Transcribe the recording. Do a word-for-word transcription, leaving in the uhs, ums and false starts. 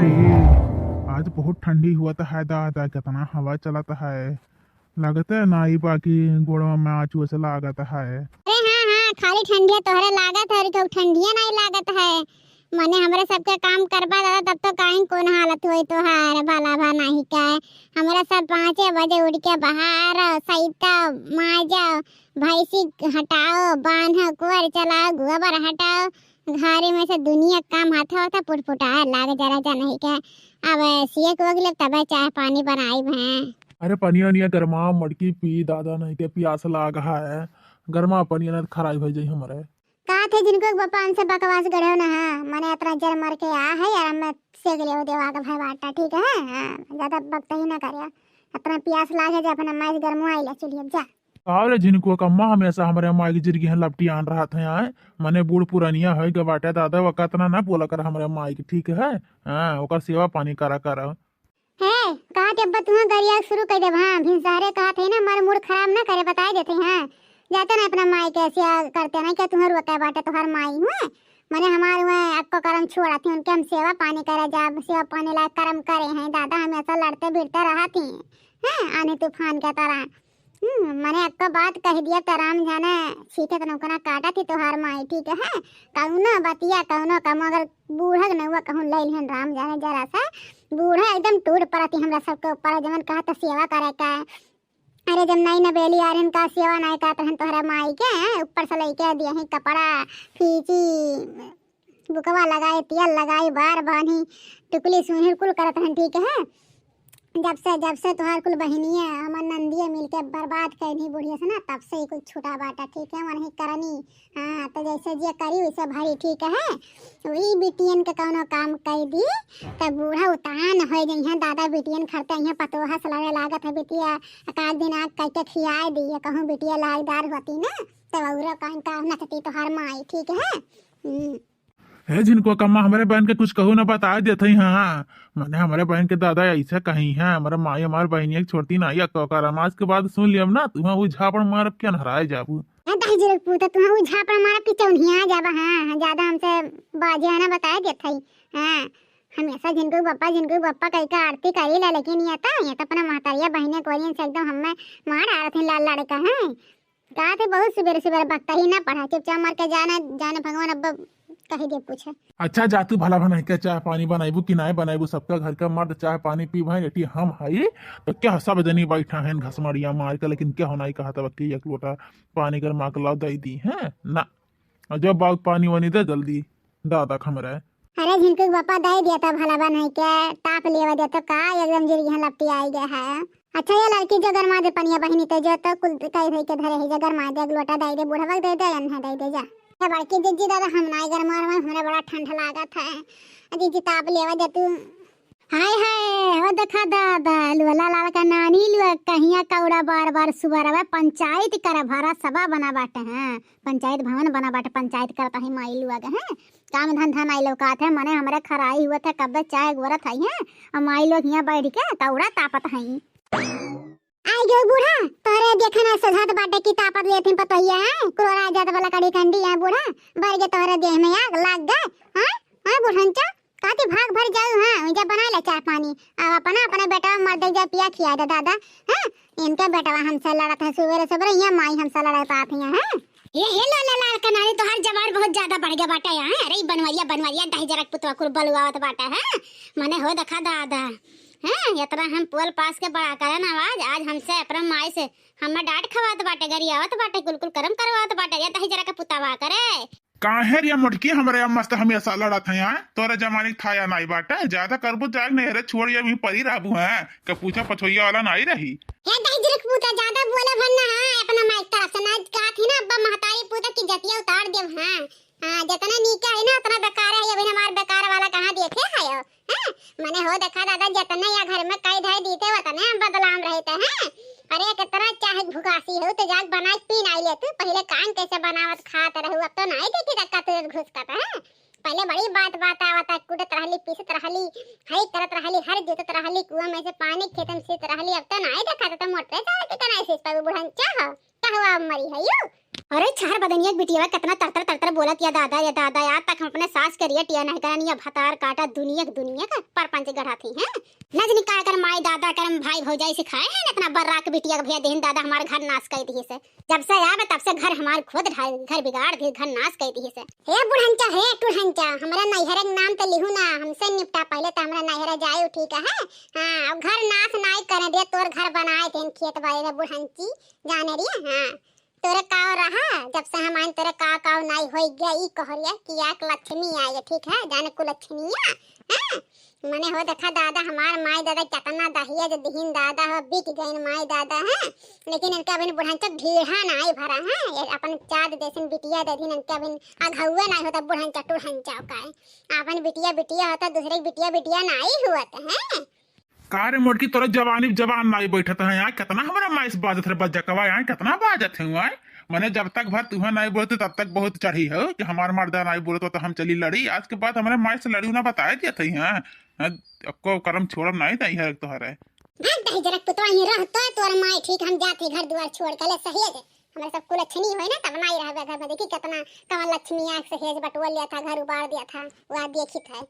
आज बहुत ठंडी हुआ तो है दादा, कितना हवा चलत है। लगत है ना ई बाकी गोड़वा में आँच वैसे लागत है। अरे हाँ, हाँ, खाली ठंडिया तोहरे लागत है, और केहू ठंडिया नहीं लागत है। मने हमरे सबके काम करबा दादा, तब तो काहे कौन हालत होई तोहार, भला भा नहीं का। हमरा सब पाँचे बजे उठ के बहार, सैता, माजा, भैंसी हटाओ, बांध, कुआर चलाओ, गोबर हटाओ, घरे में से दुनिया काम हाथे हाथे पुटपुटाए लाग जरा जा नहीं के। अब सियक वगले तबे चाय पानी बनाई भैं। अरे पनिया उनिया गरमा मटकी पी दादा, नहीं के पियास लाग है। गरमा पनिया ना खराब हो जाई हमरे। का थे जिनको एक बापा हमसे बकवास गढ़े ना है, मने इतना जर मर के आ है यार, हमें सेक ले देवा के भाई बाटा, ठीक है? हाँ, ज्यादा बकता ही ना करिया। इतना पियास लाग है जब अपना माई से गरमो आई ला चलिए जा। का रे झिनकुआ कम्मा हमेशा हमरे माई के जिरगी है लपटी आन रहत है आए। मने बूढ़ पुरानिया होई गे बाटे दादा, ओका इतना ना बोला कर हमरे माई के, ठीक है? हाँ, ओकर सेवा पानी करा कर। हे, कहा जब तुहाँ गरिया शुरू कर देब, हाँ, भिनसारे कहा थे ना, हमारे मूड खराब ना करे, बताए देते हैं। जाते ना अपना माई के सेवा करते ना, क्या तुम्हें रोके बाटे तोहर माई हुए? मने हमारे हुए अक्को करम छोड़ा थी, उनके हम सेवा पानी करे जाब, सेवा पानी लायक करम करे हैं दादा, हमेशा लड़ते भिड़ते रहा थी, हैं, आने तूफान के तरह। हम्म, मने अक्का बात कह दिया त राम जाने, सीखे त नौकना काटा थी तोहार माई, ठीक है? कौनो बतिया, कौनो काम, अगर बूढ़ा के नौवा कहूँ ले लिहन राम जाने जरा सा, बूढ़ा एकदम टूट पड़ती हमरा सबके ऊपर, जवन कहा त सेवा करे का। अरे जब नई नबेली आ रहन का सेवा नहीं करत रहन तोहरा माई के, ऊपर से लेके दिया ही कपड़ा, फीची, बुकवा लगाई, तेल लगाई, बार बान्ही, टुकली सुनहिर कुल करत रहन, ठीक है? जब से, जब से तोहार कुल बहिनिया, हमर नंदिया मिलके बर्बाद कइनी बुढ़िया से ना, तब से ही कुल छूटा बाटा, ठीक है? वही करनी, हाँ, तो जैसे जे करी वैसे भरी, ठीक है? वही बिटियन के कौनो काम कह दी, तब बूढ़ा उतान हो जइहे, दादा बिटियन खरते अइहे, पतोहा से लड़े लागत है बिटिया, एक आध दिन आग कह के खियाए दी, कहूँ बिटिया लालदार होती ना, तब औरा कहीं का नचती तोहार माई, ठीक है? हम्म। हे झिनकुआ कम्मा, हमरे बहन के कुछ कहू ना, बताए देत हई, हाँ। मने हमरे बहन के दादा ऐसे कहीं है, हमरे माई हमार बहिनिया के छोड़ती नहीं है, तो ओकर हम आज के बाद सुन लियब ना, तुहाँ उ झापड़ मारब के अनहराए जाबू। ए दाई जी रे पूता, तुहाँ उ झापड़ मारब के चौनिया जाबा, हाँ, हाँ, ज्यादा हमसे बाजे है ना, बताए देत हई, हाँ। हमेशा झिनकू बप्पा, झिनकू बप्पा कह के आरती करी ला, लेकिन ये तो, ये तो अपना महतारिया बहिनिया कोरियन से एकदम हमें मार आ रही लाल लड़का है। का थे बहुत सुबेरे सुबेरे बकता ही ना पड़ा, चुपचाप मर के जाना, जाने भगवान अब्बा कही दे पूछे। अच्छा जा तू भला भला के चाय पानी बनाइबू कि नाय बनाइबू, सबका घर का मर्द चाय पानी पी भाई, एटी हम हई तो क्या सब जनी बैठा हैं घसमड़िया मार के, लेकिन क्या होना ही कहा था कि एक लोटा पानी गरमा के लाओ दे दी है ना, और जब बाउक पानी वानी दे जल्दी दादा खमरा। अरे झिनकू के बापा दे दिया था भला बन है के ताप लेवा दे तो का एकदम जिर यहाँ लपटी आई गया है। अच्छा ये लड़की जो गरमा दे पनिया बहिनी ते जो तो कुल कई भाई के धरे है जो गरमा दे, एक लोटा दे दे, बुढ़वा के दे दे, अन्हे दे दे जा। ये बड़की जिज्जी दादा हम नाई गरमा रहे, हमरा बड़ा ठंड लागत है। जिज्जी ताप लेवा दे तू। हाय हाय, हो देखा दादा, लुअला लाल का नानी लुआ कहिया कौड़ा बार बार सुबह रहे पंचायत कर भरा सभा बना बाटे हैं, पंचायत भवन बना बाटे, पंचायत करता है माई लुआ के हैं। काम धंधा नाई लौकात है, मने हमरे खराई हुआ था, कब्बे चाय गोरत हई हैं, और माई लोग हियाँ बैठ के कौड़ा तापत हई। आई गयो बूढ़ा, तोहरे देखे ना सजात बाटे की तापत लेथिन पतोहिया है, कुलोरा जात वाला कड़ी कंडी है बूढ़ा, भर गए तोहरे देह में आग लाग गए, हाँ? हाँ बूढ़ंचा, काती भाग भर जाऊ, हाँ, जब बना ले चाय पानी, अब अपना, अपने बेटा मर दे जा पिया खिया दे दादा, हाँ? इनके बेटवा हमसे लड़त है सुबेरे सुबेरे, ये माई हमसे लड़त आत है, हाँ? ये, हे लोला लाल कनारी, तोहार जवार बहुत ज्यादा बढ़ गया बाटे यहाँ। अरे, ई बनवरिया, बनवरिया, दही जरा के पुतवा कुल बलुआवत बाटे, हैं? मने हो देखा दादा, हैं? इतना हम पोल पास के बड़ा करन आवाज, आज हमसे अपना माई से हमें डांट खवात बाटे, गरियावत बाटे, कुल कुल करम करवावत बाटे, ये दही जरा के पुतवा करे। काहे रे मोटकी, हमरे अम्मा से हमेशा लड़त है, हैं? तोरे जमाने के थाया नाई बाटे, ज्यादा करबू जाग नहीं रे, छोड़ ये वहीं परी रहबू, हैं? के पूछा पछोइया वाला नाई रही। हे दही जरा के पूता, ज्यादा बोले भर ना, हाँ? अपना माई के तरफ से ना कहा थी ना, अब्बा महतारी पूता की जतिया उतार देव, हाँ? हाँ, जितना नीका है ना, उतना बेकार है। अभी हमार बेकार वाला कहाँ देखे है, हैं? मने हो देखा दादा, जितना या घर में कई धई दीते, उतने हम बदलाम रहते हैं। अरे, कितना चाहे भुखासी हो, तो जाके बना के पी नाई ले तू। पहले कान कैसे बनावत खात रहू, अब तो नाई देखी तक का तुरंत घुस करता है। पहले बड़ी बात बात आवता, कूटत रहली, पीसत रहली, हई करत रहली, हर जोतत रहली, कुआं में से पानी खेत में सीत रहली। अब तो नाई देखा, तो मोटरे चावल के कनाई सीस पर बुढ़न चाह। का हुआ मरी है यू? अरे छहर बदनिया के बिटिया केतना तरतर तरतर बोलत या दादा, या दादा, आज तक हम अपने सास के रेट या नहीं करन, या भतार काटा दुनिया के दुनिया का परपंच गढ़ाती हैं। न जनी का कर माई दादा करम भाई भौजाई सिखाए हैं, इतना बर्रा के बिटिया के भैया देहिन दादा हमार घर नाश कर दिए से। जब से आवे तब से घर हमार खुद ढाल, घर बिगाड़ दिए, घर नाश कर दिए से। हे बुढ़ंचा, हे टुढ़ंचा, हमरा नैहरे के नाम तो लिहू ना, हमसे निपटा पहले तो हमरा नैहरे जाए ठीक है। हाँ, अब घर नाश नाई करे दे, तोर घर बनाए देन खेत बाड़ी रे बुढ़ंची, जाने रिया। हाँ, तोरे काव रहा, जब से हम आइन तोरे काव काव नाई होई गया, ई कहरिया कि एक लक्ष्मी आई है, ठीक है, जाने कुलक्षणिया। हाँ, मने हो देखा दादा, हमार माई दादा केतना दहेज दिहिन दादा हो, बिक गइन माई दादा, हैं? लेकिन इनका अभिन बुढ़ंचा ढीढ़ा नाई भरा, हैं? ये अपन चाँद जैसन बिटिया दे दिन इनका अभिन अघौवे नाई होता बुढ़ंचा टुढ़ंचा का है। अपन बिटिया बिटिया होता, दूसरे की बिटिया बिटिया नाई हुआ तो, हैं? का रे मोटकी, तोरा जवानी जवान नाई बैठत है यहाँ, कितना हमरा माइस बाजत रे बज्जकवा यहाँ, कितना बाजत है वहाँ। मने जब तक भर तुहे नाई बोलते तब तक बहुत चढ़ी हो कि हमार मर्दा नाई बोलत तो हम चली लड़ी। आज के बाद हमारे माई से लड़ी ना बताए दिया था यहाँ। हाँ, अक्को करम छोड़ब नाई दई है तोहरे। भाग दही जरक पुतवा ही रह तो तोर माई ठीक, हम जाते घर दुआर छोड़ के ले सहेज। हमारे सब कुलक्षणी होए ना तब नाई रहबे घर में। देखी कितना कवन लक्ष्मी आँख से हेज बटोर लिया था, घर उबार दिया था, वह देखी था।